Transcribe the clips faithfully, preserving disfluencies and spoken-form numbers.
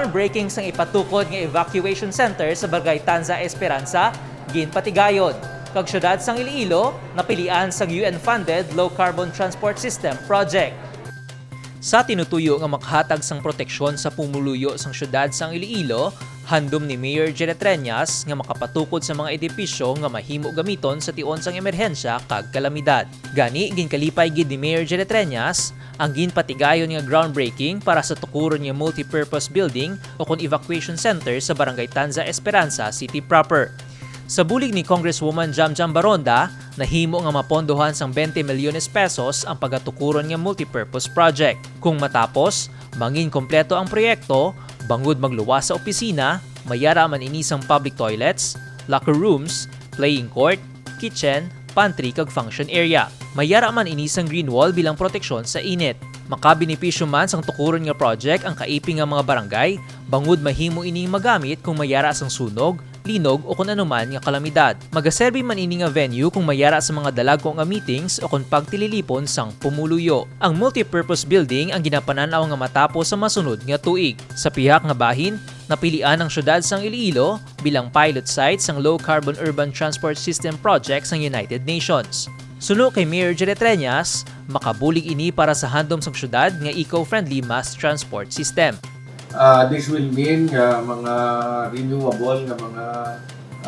Breaking sang ipatukod nga evacuation center sa Barangay Tanza Esperanza, ginpatigayon, kag siyudad sang Iloilo napilian sang U N-funded low-carbon transport system project. Sa tinutuyo nga makahatag sang proteksyon sa pumuluyo sang siyudad sang Iloilo, handom ni Mayor Jerry Treñas nga makapatukod sa mga edipisyo nga mahimo gamiton sa tion sang emerhensya kag kalamidad. Gani, ginkalipay gid ni Mayor Jerry Treñas ang ginpatigayon nga groundbreaking para sa tukuron nga multipurpose building o kon evacuation center sa Barangay Tanza Esperanza City proper. Sa bulig ni Congresswoman Jamjam Baronda, nahimo nga mapondohan sang twenty milyones pesos ang pagatukuron nga multipurpose project. Kung matapos, mangin kompleto ang proyekto, bangod magluwas sa opisina, mayara man ini sang public toilets, locker rooms, playing court, kitchen, pantry kag function area. Mayara man ini sang green wall bilang proteksyon sa init. Makabenepisyo man sang tukuron nga project ang kaiping nga mga barangay, bangod mahimo ining magamit kung mayara sang sunog, linog o kon anuman nga kalamidad. Magaserbi man ini nga venue kung mayara sa mga dalagko nga meetings o kon pagtililipon sang pumuluyo. Ang multipurpose building ang ginapanan-aw nga matapos sa masunod nga tuig. Sa pihak nga bahin, napilian ang siyudad sang Iloilo bilang pilot site sang low-carbon urban transport system project sang United Nations. Suno kay Mayor Jerry Treñas, makabulig ini para sa handom sang siyudad nga eco-friendly mass transport system. Uh, this will mean nga mga renewable nga mga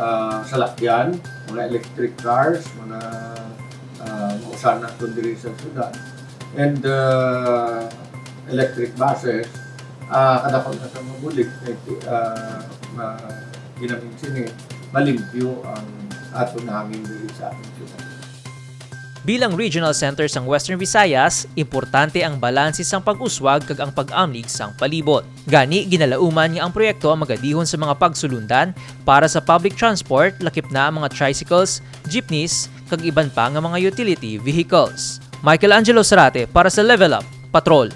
uh, salakyan, mga electric cars, mga uh, mausanan to diri sa syudad. And uh, electric buses, uh, kadakol na sa mabulig, uh, ma, ginamin sini, malimpyo ang ato namin diri sa ating syudad. Bilang regional center sang Western Visayas, importante ang balanse sang pag-uswag kag ang pag-amlig sang palibot. Gani, ginalauman nga ang proyekto ang magadihon sa mga pagsulundan para sa public transport, lakip na ang mga tricycles, jeepneys, kag iban pa nga mga utility vehicles. Michelangelo Sarate para sa Level Up Patrol.